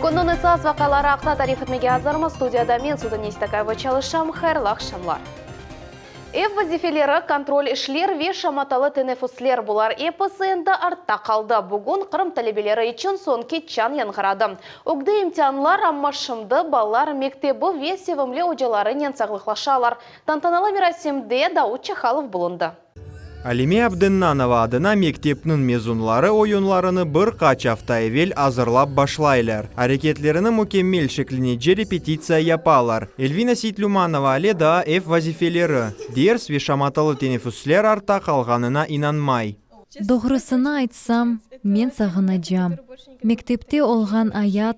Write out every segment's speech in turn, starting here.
Künniñ esas vaqiaları aqta tarif etmege azırmız. Studiyada men, Sudan Istakayeva, çalışam. Hayırlı aqşamlar. Ev vazifeleri, kontrol işler ve şamatalı teneffüsler, bular episi endi artta qaldı. Bugün Qırım talebeleri içün soñki çañ yañğıradı. Ögde imtianlar, amma şimdi balalar mektebi ve sevimli ocalarınen sağlıqlaşalar. Tantanalı merasimde Davut Çahalov bulundı. Alime Abdennanova adına mektepniñ mezunları oyunlarını bir qaç afta evel azırlap başlaylar. Areketlerini mükemmel şeklinece repetitsiya yapalar. Elvina Seytlümanova ale daa ev vazifeleri, ders ve şamatalı teneffüsler artta qalğanına inanmay. Doğrusını aytsam, men sağınacam. Mektepte olğan ayat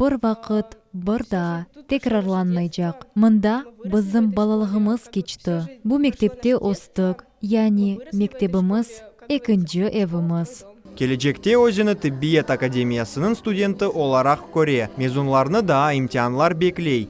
Bir vaqıt bir daa tekrarlanmaycaq. Mında bizim balalığımız keçti, bu mektepte östik, yani mektebimiz, ekinci evimiz. Kelecekte özüni tibbiyet akademiyasınıñ studenti olaraq köre. Mezunlarnı daa imtianlar bekley.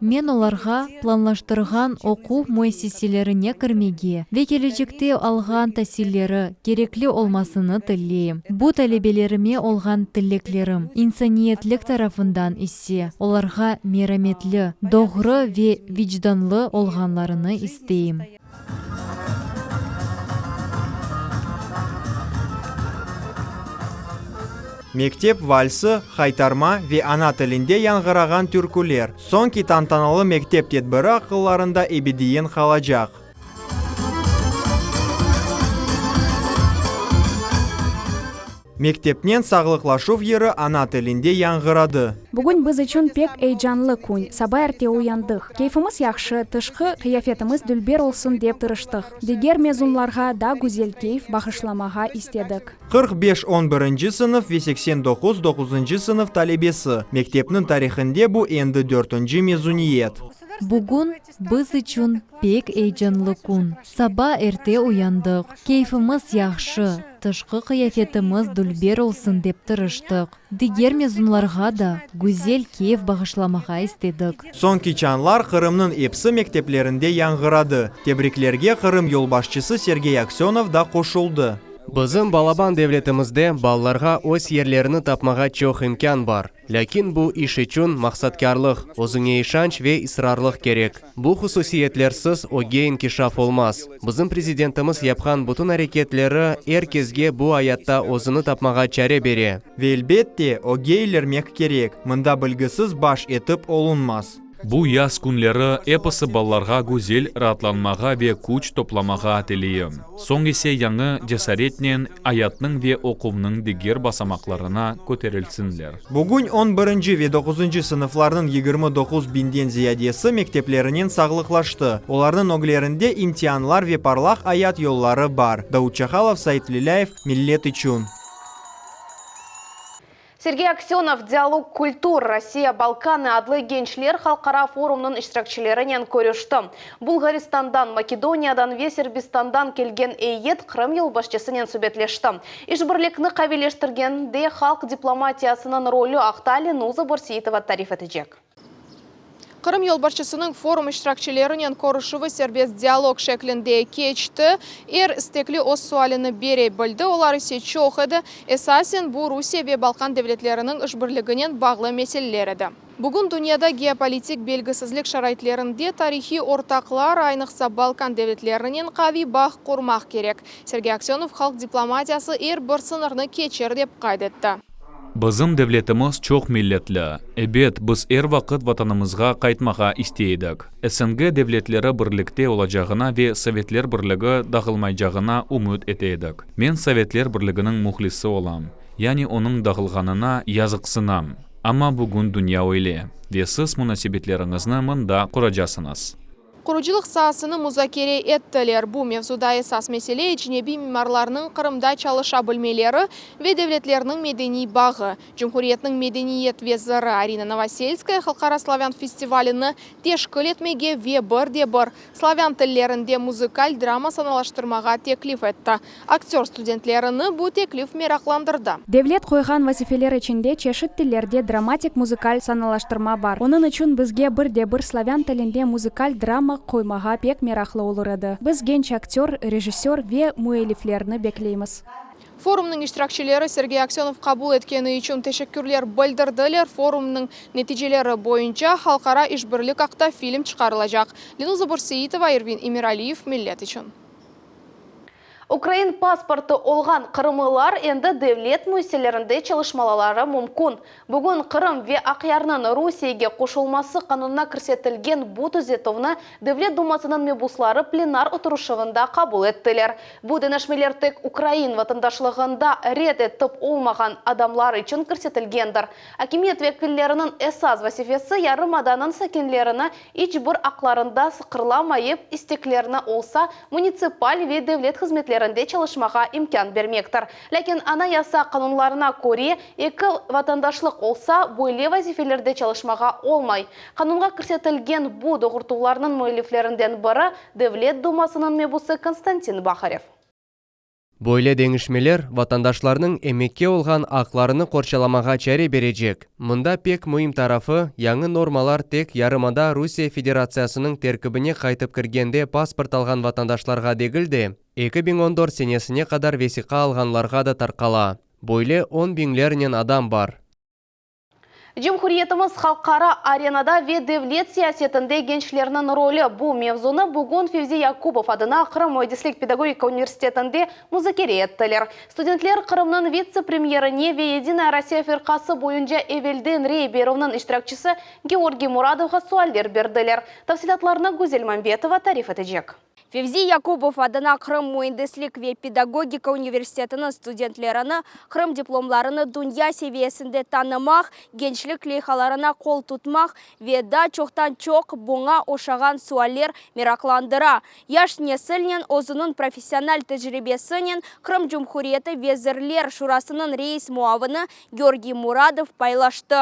Men olarğa planlaştırğan oquv müessiselerine kirmege ve kelecekte alğan tasilleri kerekli olmasını tilleyim. Bu talebelerime olğan tilleklerim, insaniyetlik tarafından ise olarğa merametli, doğru ve vicdanlı olğanlarını isteyim. Mektep valsı, haytarma ve ana tilinde yañğırağan türküler, soñki tantanalı mektep tedbiri aqıllarında ebediyen qalacaq. Mektepnen sağlıqlaşuv yırı ana tilinde yañğıradı. Bugün biz içün pek eyecanlı kün. Saba erte uyandıq. Keyfimiz yahşı, tışqı qıyafetimiz dülber olsun dep tırıştıq. Diger mezunlarğa da güzel keyf bağışlamağa istedik. 45 on birinci sınıf ve 89 doquzıncı sınıf talebesi. Mektepniñ tarihinde bu endi dörtünci mezuniyet. Bugün biz içün pek eyecanlı kün. Saba erte uyandıq. Keyfimiz yahşı, tışqı qıyafetimiz dülber olsun dep tırıştıq. Diger mezunlarğa da güzel keyf bağışlamağa istedik. Soñki çañlar Qırımnıñ episi mekteplerinde yañğıradı. Tebriklerge Qırım yolbaşçısı Sergey Aksönov da qoşuldı. Bizim balaban devletimizde balalarğa öz yerlerini tapmağa çoq imkân bar. Lâkin bu iş içün maqsatkârlıq, özüñe işanç ve israrlıq kerek. Bu hususiyetlersiz ögge inkişaf olmaz. Bizim prezidentimiz yapqan bütün areketleri er kesge bu ayatta özüni tapmağa çare bere. Ve elbette, ögge ilermek kerek, mında bilgisiz baş etip olunmaz. Bu yaz künleri episi balalarğa güzel raatlanmağa ve küç toplamağa tileyim. Soñ ise yañı cesaretnen ayatnıñ ve oquvnıñ diger basamaqlarına köterilsinler. Bugün on birinci ve doquzıncı sınıflarnıñ 29 biñden ziyadesi mekteplerinen sağlıqlaştı. Olarnıñ öglerinde imtianlar ve parlaq ayat yolları bar. Davut Çahalov, Sait Velilâyev, Millet içün. Sergey Aksönov Dialog kultur, Rossiya, Balkanı adlı gençler halqara forumnıñ iştirakçilerinen körüşti. Bulğaristandan, Makedoniyadan ve Serbistandan kelgen eyyet Qırım yolbaşçısınen subetleşti. İşbirlikni qaviyleştirgende halq diplomatiyasınıñ rolü aqta Lenuza Borseitova tarif etecek. Qırım yolbaşçısınıñ forum iştirakçilerinen körüşüvi serbest dialog şeklinde keçti. Er istekli öz sualini bere bildi, olar ise çoq edi. Esasen, bu Rusiye ve Balkan devletleriniñ işbirliginen bağlı meseleler edi. Bugün dünyada geopolitik belgisizlik şaraitlerinde tarihiy ortaqlar, aynıqsa Balkan devletlerinen qaviy bağ qurmaq kerek. Sergey Aksönov halq diplomatiyası er bir sıñırnı keçer, dep qayd etti. Bizim devletimiz çoq milletli. Ebet, biz er vaqıt Vatanımızğa qaytmağa istey edik. SNG devletleri birlikte olacağına ve Sovetler Birligi dağılmaycağına ümüt ete edik. Men Sovetler Birliginiñ mühlisi olam, yani onıñ dağılğanına yazıqsınam. Amma bugün dünya öyle, ve siz munasebetleriñizni mında quracasıñız. Qurucılıq saasını muzakere ettiler. Bu mevzuda esas mesele ecnebiy mimarlarnıñ Qırımda çalışa bilmeleri ve devletlerniñ medeniy bağı. Cumhuriyetniñ medeniyet veziri Arina Novoselskaya Halqara slavân festivalini teşkil etmege ve bir de bir slavân tillerinde muzıkal drama sanalaştırmağa teklif etti. Aktör studentlerini bu teklif meraqlandırdı. Devlet qoyğan vazifeler içinde çeşit tillerde dramatik muzıkal sanalaştırma bar. Onıñ içün bizge bir de bir slavân tilinde muzıkal drama qoymağa pek meraqlı olur edi. Biz genç aktör, rejissör ve müelliflerni bekleymiz. Forumnıñ iştirakçileri Sergey Aksenov qabul etkeni içün teşekkürler bildirdiler. Forumnıñ neticeleri boyunca halqara işbirlik aqta film çıqarılacaq. Lenuza Börseitova, Ervin Emiraliyev, Millet içün. Ukrain pasportı olğan qırımlılar endi devlet müessiselerinde çalışmalaları mümkün. Bugün Qırım ve Aqyarnıñ Rusiyege qoşulması qanunına kirsetilgen bu tüzetüvni Devlet Dumasınıñ mebusları plenar oturışuvında qabul ettiler. Bu deñişmeler tek ukrain vatandaşlığında red etip olmağan adamlar içün kirsetilgendir. Akimiyet vekilleriniñ esas vazifesi yarımadanıñ sakinlerini iç bir aqlarında sıqırlamayıp, isteklerini olsa, munitsipal ve devlet hızmetlerinde çalışmağa imkân bermektir. Lâkin Anayasa qanunlarına köre, eki vatandaşlıq olsa, böyle vazifelerde çalışmağa olmay. Qanunğa kirsetilgen bu doğurtuvlarnıñ müelliflerinden biri, Devlet Dumasınıñ mebusı Konstantin Baharev. Böyle deñişmeler vatandaşlarnıñ emekke olğan aqlarını qorçalamağa çare berecek. Mında pek müim tarafı, yañı normalar tek yarımada Rusiye Federatsiyasınıñ terkibine qaytıp kirgende pasport alğan vatandaşlarğa degil de, 2014 senesine qadar vesiqa alğanlarğa da tarqala. Böyle on biñlernen adam bar. Cumhuriyetimiz halqara arenada ve devlet siyasetinde gençlerniñ rolü, bu mevzunı bugün Fevzi Yakubov adına Qırım müendislik-pedagogika universitetinde muzakere ettiler. Studentler Qırımnıñ vitse-premyerine ve Yedinaya Rossiya firqası boyunca evelden rey berüvniñ iştirakçisi Georgiy Muradovğa sualler berdiler. Tafsilâtlarnı Güzel Mambetova tarif etecek. Fevzi Yakubov adına Qırım müendislik ve pedagogika universitetiniñ studentlerini Qırım diplomlarını dünya seviyesinde tanımaq, gençlik leyhalarına qol tutmaq ve daa çoqtan-çoq buña oşağan sualler meraqlandıra. Yaş nesilnen özüniñ professional tecribesinen Qırım Cumhuriyeti Vezirler Şurasınıñ reis muavini Georgiy Muradov paylaştı.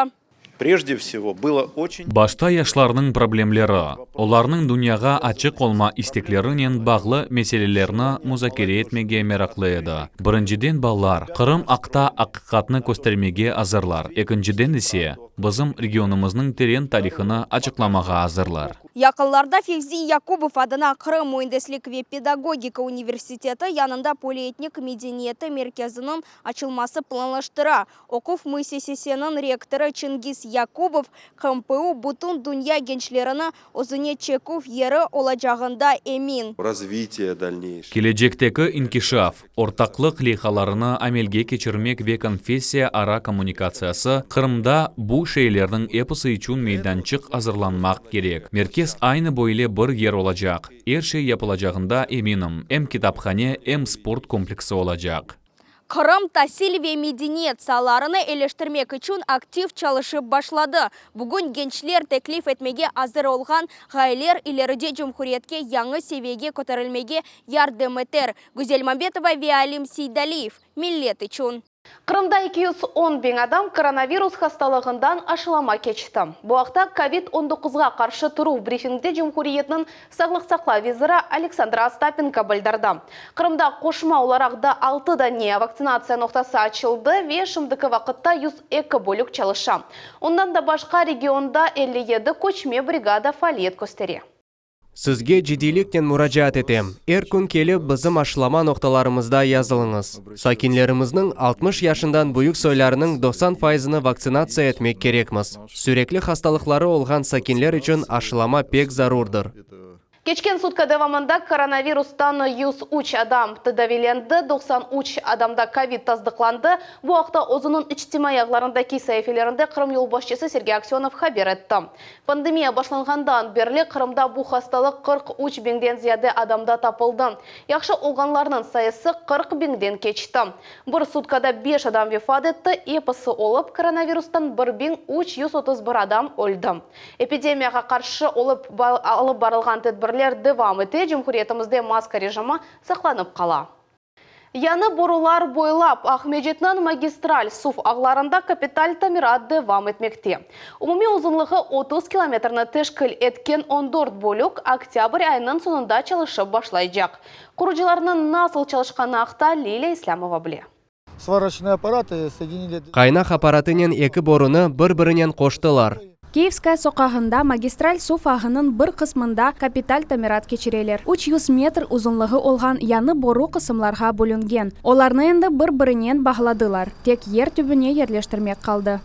Prejde vsego, bylo oçen. Başta yaşlarnıñ problemleri, olarnıñ dünyağa açıq olma isteklerinen bağlı meselelerni muzakere etmege meraqlı edi. Birinciden balalar, Qırım aqta aqiqatnı köstermege azırlar, ekinciden ise, bizim regionımıznıñ teren tarihını açıqlamağa azırlar. Yaqınlarda Fevzi Yakubov adına Qırım müendislik ve pedagogika universiteti yanında Polietnik medeniyeti merkeziniñ açılması planlaştıra. Oquv müessisesiniñ rektorı Çingiz Yakubov, QMPU bütün dünya gençlerini özüne çeküv yeri olacağında emin. Razvitiye dalneyşego. Kelecekteki inkişaf, ortaqlıq leyhalarını amelge keçirmek ve konfessiya ara kommunikatsiyası, Qırımda bu şeylerniñ episi içün meydançıq azırlanmaq kerek. Merkez aynı böyle bir yer olacaq. Er şey yapılacağında eminim, em kitaphane, em sport kompleksi olacaq. Qırım tasil ve medeniyet saalarını eleştirmek içün aktiv çalışıp başladı. Bugün gençler teklif etmege azır olğan ğayeler ileride cumhuriyetke yañı seviyege köterilmege yardım eter. Güzel Mambetova ve Alim Seydaliyev, Millet içün. Qırımda 210 biñ adam koronavirus hastalığından aşılama keçti. Bu aqta kovid on doquzğa qarşı turuv brifingde cumhuriyetniñ Sağlıq saqlav veziri Aleksandra Ostapenko bildirdi. Qırımda qoşma olaraq daa altı dane vaktsinatsiya noqtası açıldı ve şimdiki vaqıtta 102 bölük çalışa. Ondan da başqa regionda 57 köçme brigada faaliyet köstere. Sizge ciddiyliknen muracaat etem, er kün kelip bizim aşılama noqtalarımızda yazılıñız. Sakinlerimizniñ 60 yaşından büyük soylarınıñ 90 faizini vaktsinatsiya etmek kerekmiz. Sürekli hastalıqları olğan sakinler içün aşılama pek zarurdır. Keçken sutka devamında koronavirustan 103 adam tedaviylendi, 93 adamda kovid tasdıqlandı. Bu aqta özüniñ içtimaiy ağlarındaki saifelerinde Qırım yolbaşçısı Sergey Aksenov haber etti. Pandemiya başlanğandan berli Qırımda bu hastalıq 43 biñden ziyade adamda tapıldı. Yahşı olğanlarnıñ sayısı 40 biñden keçti. Bir sutkada beş adam vefat etti, episi olıp koronavirustan 1331 adam öldi. Epidemiyağa qarşı olıp alıp barılğan tedbirler devam ete, cumhuriyetimizde maska rejimi saqlanıp qala. Yañı borular boylap Aqmescitniñ magistral suv ağlarında kapital tamirat devam etmekte. Umumiy uzunlığı 30 kilometrni teşkil etken 14 bölük oktâbr ayınıñ soñunda çalışıp başlaycaq. Qurucılarnıñ nasıl çalışqanı aqta Lilâ İslâmova bile. Svaroçnıy apparatı soedinili. Qaynaq apparatınen eki borunı bir-birinen qoştılar. Kiyevskaya soqağında magistral suv ağınıñ bir qısmında kapital tamirat keçireler. 300 metr uzunlığı olğan yañı boru qısımlarğa bölüngen. Olarnı endi bir-birinen bağladılar, tek yer tübüne yerleştirmek qaldı.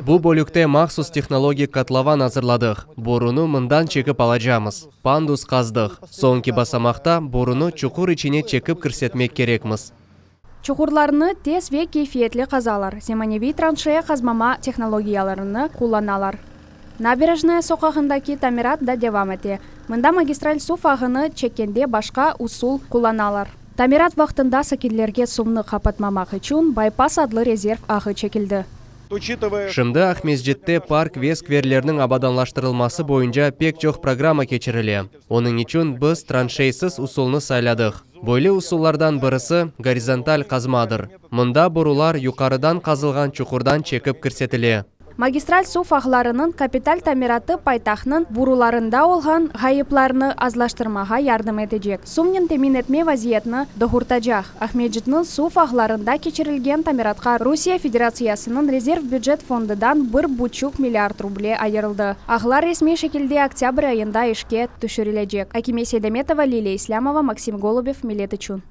Bu bölükte mahsus tehnologik kotlovan azırladıq, borunı mından çekip alacamız. Pandus qazdıq. Soñki basamaqta borunı çuqur içine çekip kirsetmek kerekmiz. Çuqurlarnı tez ve keyfiyetli qazalar, zemaneviy tranşeya qazmama tehnologiyalarını qullanalar. Naberejnaya soqağındaki tamirat da devam ete. Mında magistral suv ağını çekkende başqa usul qullanalar. Tamirat vaqtında sakinlerge suvnı qapatmamaq içün baypas adlı rezerv ağı çekildi. Şimdi Aqmescitte park ve skverlerniñ abadanlaştırılması boyunca pek çoq programma keçirile. Onıñ içün biz tranşeysiz usulnı sayladıq. Böyle usullardan birisi, gorizontal qazmadır. Mında borular yuqarıdan qazılğan çuqurdan çekip kirsetile. Magistral suv ağlarınıñ kapital tamiratı paytahtnıñ burularında olğan ğayıplarnı azlaştırmağa yardım etecek, suvnen temin etme vaziyetni doğurtacaq. Aqmescitniñ suv ağlarında keçirilgen tamiratqa Rusiye Federatsiyasınıñ rezerv bücet fondıdan bir buçuq milliard ruble ayırıldı. Ağlar resmiy şekilde oktâbr ayında işke tüşürilecek. Akime Seydametova, Liliya İslâmova, Maksim Golubev, Millet içün.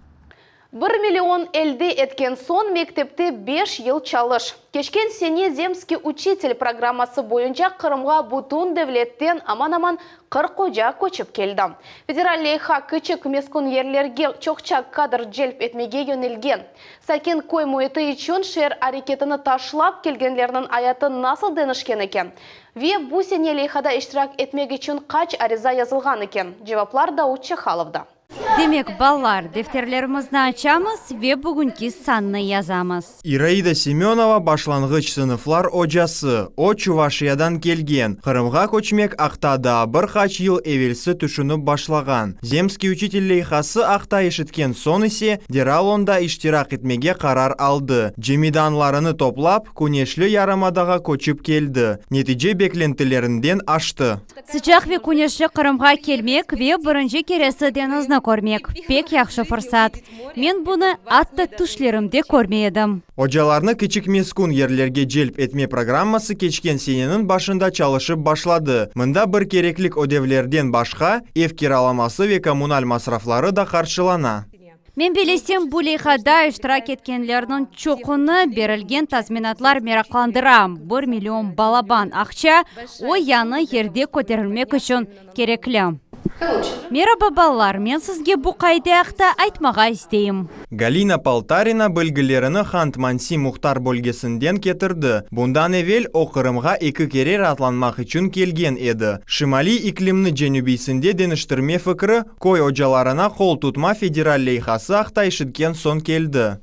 Bir million elde etken soñ mektepte beş yıl çalış. Keçken sene Zemskiy uçitel programması boyunca Qırımğa bütün devletten aman-aman 40 oca köçip keldi. Federal leyha kiçik meskün yerlerge çoqça kadr celp etmege yönelgen. Sakin köy müiti içün şeer areketini taşlap kelgenlerniñ ayatı nasıl deñişken eken? Ve bu sene leyhada iştirak etmek içün qaç ariza yazılğan eken? Cevaplar Daud Çehalovda. Demek, balalar, defterlerimizni açamız ve bugünki sannı yazamız. İraida Semönova başlanğıç sınıflar ocası. O, Çuvaşiyadan kelgen. Qırımğa köçmek aqta daa bir qaç yıl evelsi tüşünip başlağan. Zemskiy uçitel leyhası aqta eşitken soñ ise, deral onda iştirak etmege qarar aldı. Cemidanlarını toplap, küneşli yarımadağa köçip keldi. Netice beklentilerinden aştı. Sıcaq ve küneşli Qırımğa kelmek ve birinci keresi deñizni körmek, pek yahşı fırsat. Men bunı atta tüşlerimde körmey edim. Ocalarnı kiçik meskün yerlerge celp etme programması keçken seneniñ başında çalışıp başladı. Mında bir kereklik ödevlerden başqa, ev kiralaması ve kommunal masrafları da qarşılana. Men bilesem, bu leyhada iştirak etkenlerniñ çoqunı berilgen tazminatlar meraqlandıra, bir million balaban aqça, o yañı yerde köterilmek içün kerekli. Meraba, balalar, men sizge bu qaide aqta aytmağa isteyim. Galina Poltarina bilgilerini Hant-Mansi muhtar bölgesinden ketirdi. Bundan evel o Qırımğa eki kere raatlanmaq içün kelgen edi. Şimaliy iklimni cenübiysinde deñiştirme fikri Köy ocalarına qol tutma federal leyhası aqta işitken soñ keldi.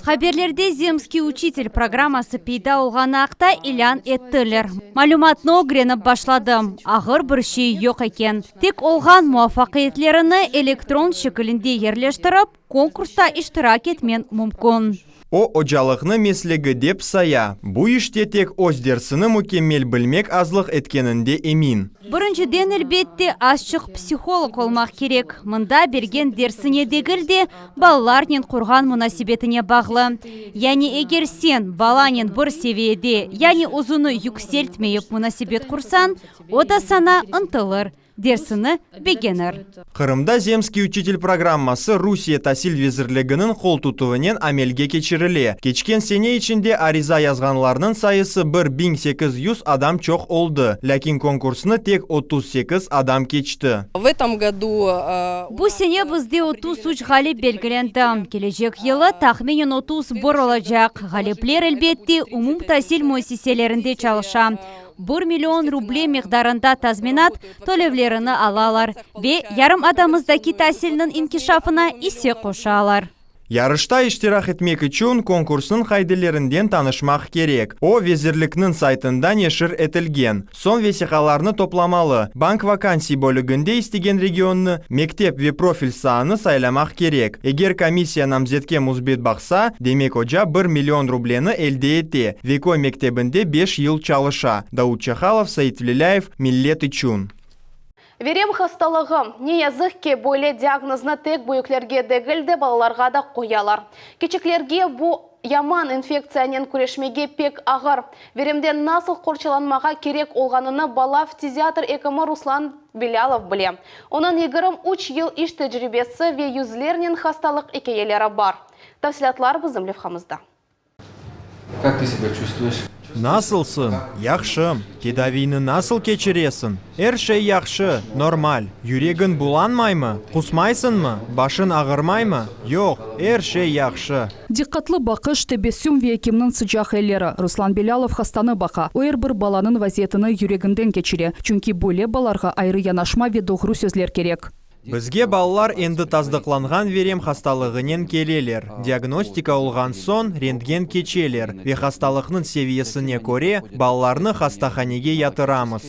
Haberlerde Zemskiy uçitel programması peyda olğanı aqta ilân ettiler. Malümatnı ögrenip başladım. Ağır bir şey yoq eken. Tek olğan muvafaqiyetlerini elektron şekilinde yerleştirip, konkursta iştirak etmen mümkün. O, ocalıqnı meslegi dep saya. Bu işte tek öz dersini mükemmel bilmek azlıq etkeninde emin. Birinciden, elbette, azçıq psiholog olmaq kerek. Mında bergen dersine degil de, balalarnen qurğan munasebetine bağlı. Yani eger sen balanen bir seviyede, yani özüni yükseltmeyip munasebet qursañ, o da saña ıntılır. Dersini begenir. Qırımda Zemskiy uçitel programması Rusiye tasil vezirliginiñ qol tutuvınen amelge keçirile. Keçken sene içinde ariza yazğanlarnıñ sayısı 1800 adam çoq oldı, lâkin konkursnı tek 38 adam keçti. Bu sene bizde 33 ğalip belgilendi. Kelecek yılı tahminen 31 olacaq. Ğalipler, elbette, umumtasil müessiselerinde çalışa. Bir million ruble miqdarında tazminat tölevlerini alalar ve yarımadamızdaki tasilniñ inkişafına isse qoşalar. Yarışta iştirak etmek içün konkursnıñ qaidelerinden tanışmaq kerek. O, vezirlikniñ saytında neşir etilgen. Soñ vesiqalarnı toplamalı, bank vakansiy bölüginde istegen regionnı, mektep ve profil saanı saylamaq kerek. Eger komissiya namzetke müsbet baqsa, demek oca bir million rubleni elde ete ve köy mektebinde beş yıl çalışa. Davut Çahalov, Sait Velilâyev, Millet içün. Verem hastalığı. Ne yazıq ki, böyle diagnoznı tek büyüklerge degil de, balalarğa da qoyalar. Kiçiklerge bu. Yaman infektsiyanen küreşmege pek ağır. Veremden nasıl qorçalanmağa kerek olğanını bala ftiziatr ekimi Ruslan Bilâlov bile. Onıñ 23 yıl iş tecribesi ve yüzlernen hastalıq ikâyeleri bar. Tafsilâtlar bizim levhamızda. Kak tı sebâ çuvstvuyeş? Nasılsıñ? Yahşım. Tedaviyni nasıl keçiresiñ? Er şey yahşı, normal. Yüregiñ bulanmaymı? Qusmaysıñmı? Başıñ ağırmaymı? Yoq, er şey yahşı. Diqqatlı baqış, tebessüm ve ekimniñ sıcaq elleri. Ruslan Belâlov hastanı baqa. O, er bir balanıñ vaziyetini yüreginden keçire. Çünki böyle balalarğa ayrı yanaşma ve doğru sözler kerek. Bizge balalar endi tasdıqlanğan verem hastalığınen keleler. Diagnostika olğan soñ, rentgen keçeler ve hastalıqnıñ seviyesine köre, balalarnı hastahanege yatıramız.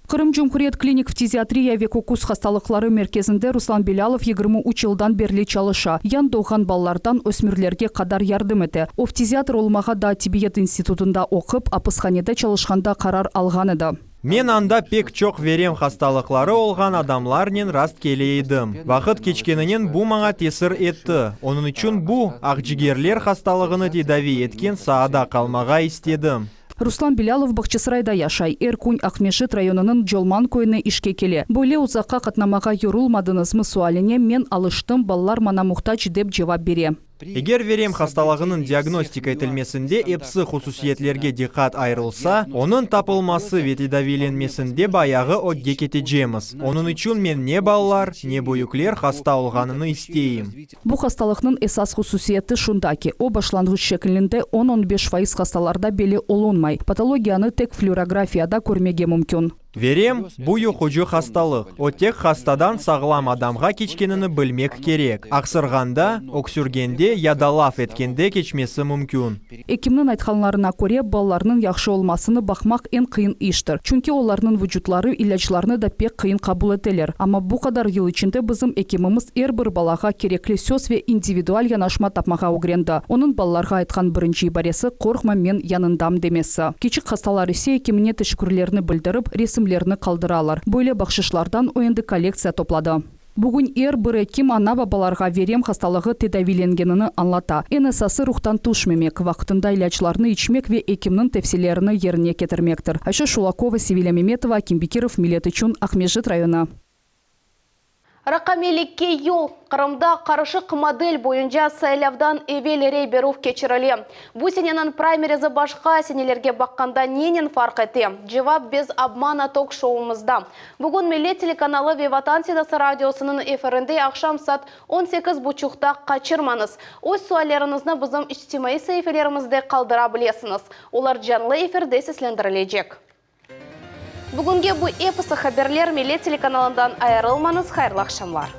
Qırım Cumhuriyet klinik ftiziatriya ve köküs hastalıqları merkezinde Ruslan Belâlov 23 yıldan berli çalışa. Yañ doğğan balalardan ösmürlerge qadar yardım ete. O, ftiziatr olmağa daa tibbiyet institutında oqup, apishanede çalışqanda qarar alğan edi. Men anda pek çoq verem hastalıqları olğan adamlarnen rast kele edim. Vaqıt keçkeninen bu maña tesir etti. Onıñ içün bu, aqcigerler hastalığını tedaviy etken saada qalmağa istedim. Ruslan Bilâlov Bağçasarayda yaşay. Er kün Aqmescit rayonınıñ Colman köyüne işke kele. Böyle uzaqqa qatnamağa yorulmadıñızmı sualine men alıştım, balalar maña muhtac dep cevap bere. Eger verem hastalığınıñ diagnostika etilmesinde episi hususiyetlerge diqqat ayırılsa, onıñ tapılması ve tedaviylenmesinde bayağı ögge ketecemiz. Onıñ içün men ne balalar, ne büyükler hasta olğanını isteyim. Bu hastalıqnıñ esas hususiyeti şunda ki, o, başlanğıç şeklinde on-on beş faiz hastalarda belli olunmay, patologiyanı tek flüorografiyada körmege mümkün. Verem, bu yuqucı hastalıq, o tek hastadan sağlam adamğa keçkenini bilmek kerek. Aqsırğanda, öksürgende ya da laf etkende keçmesi mümkün. Ekimniñ aytqanlarına köre, balalarnıñ yahşı olmasını baqmaq eñ qıyın iştir. Çünki olarnıñ vucutları ilâclarnı da pek qıyın qabul eteler. Amma bu qadar yıl içinde bizim ekimimiz er bir balağa kerekli söz ve individual yanaşma tapmağa ögrendi. Onıñ balalarğa aytqan birinci ibaresi, Qorqma, men yanıñdam demesi. Kiçik hastalar ise ekimine teşekkürlerini bildirip, resimlerini qaldıralar. Böyle bahşışlardan o endi kollektsiya topladı. Bugün er bir ekim ana-babalarğa verem hastalığı tedaviylengenini añlata. Eñ esası ruhtan tüşmemek, vaqtında ilâclarnı içmek ve ekimniñ tevsiyelerini yerine ketirmektir. Ayşe Şulakova, Sevilâ Memetova, Akim Bekirov, Millet içün, Aqmescit rayonı. Raqamiylikke yol, Qırımda qarışıq model boyunca saylavdan evel rey berüv keçirile. Bu seneniñ praymerizi başqa senelerge baqqanda nenen farq ete? Cevap Bez obmana tok-şoumızda. Bugün Millet telekanalı ve Vatan sedası radiosınıñ efirinde aqşam saat on sekiz buçuqta qaçırmañız. Öz sualleriñizni bizim içtimaiy saifelerimizde qaldıra bilesiñiz. Olar canlı efirde seslendirilecek. Bugünge bu episi haberler, Millet telekanalından ayırılmañız, hayırlı aqşamlar.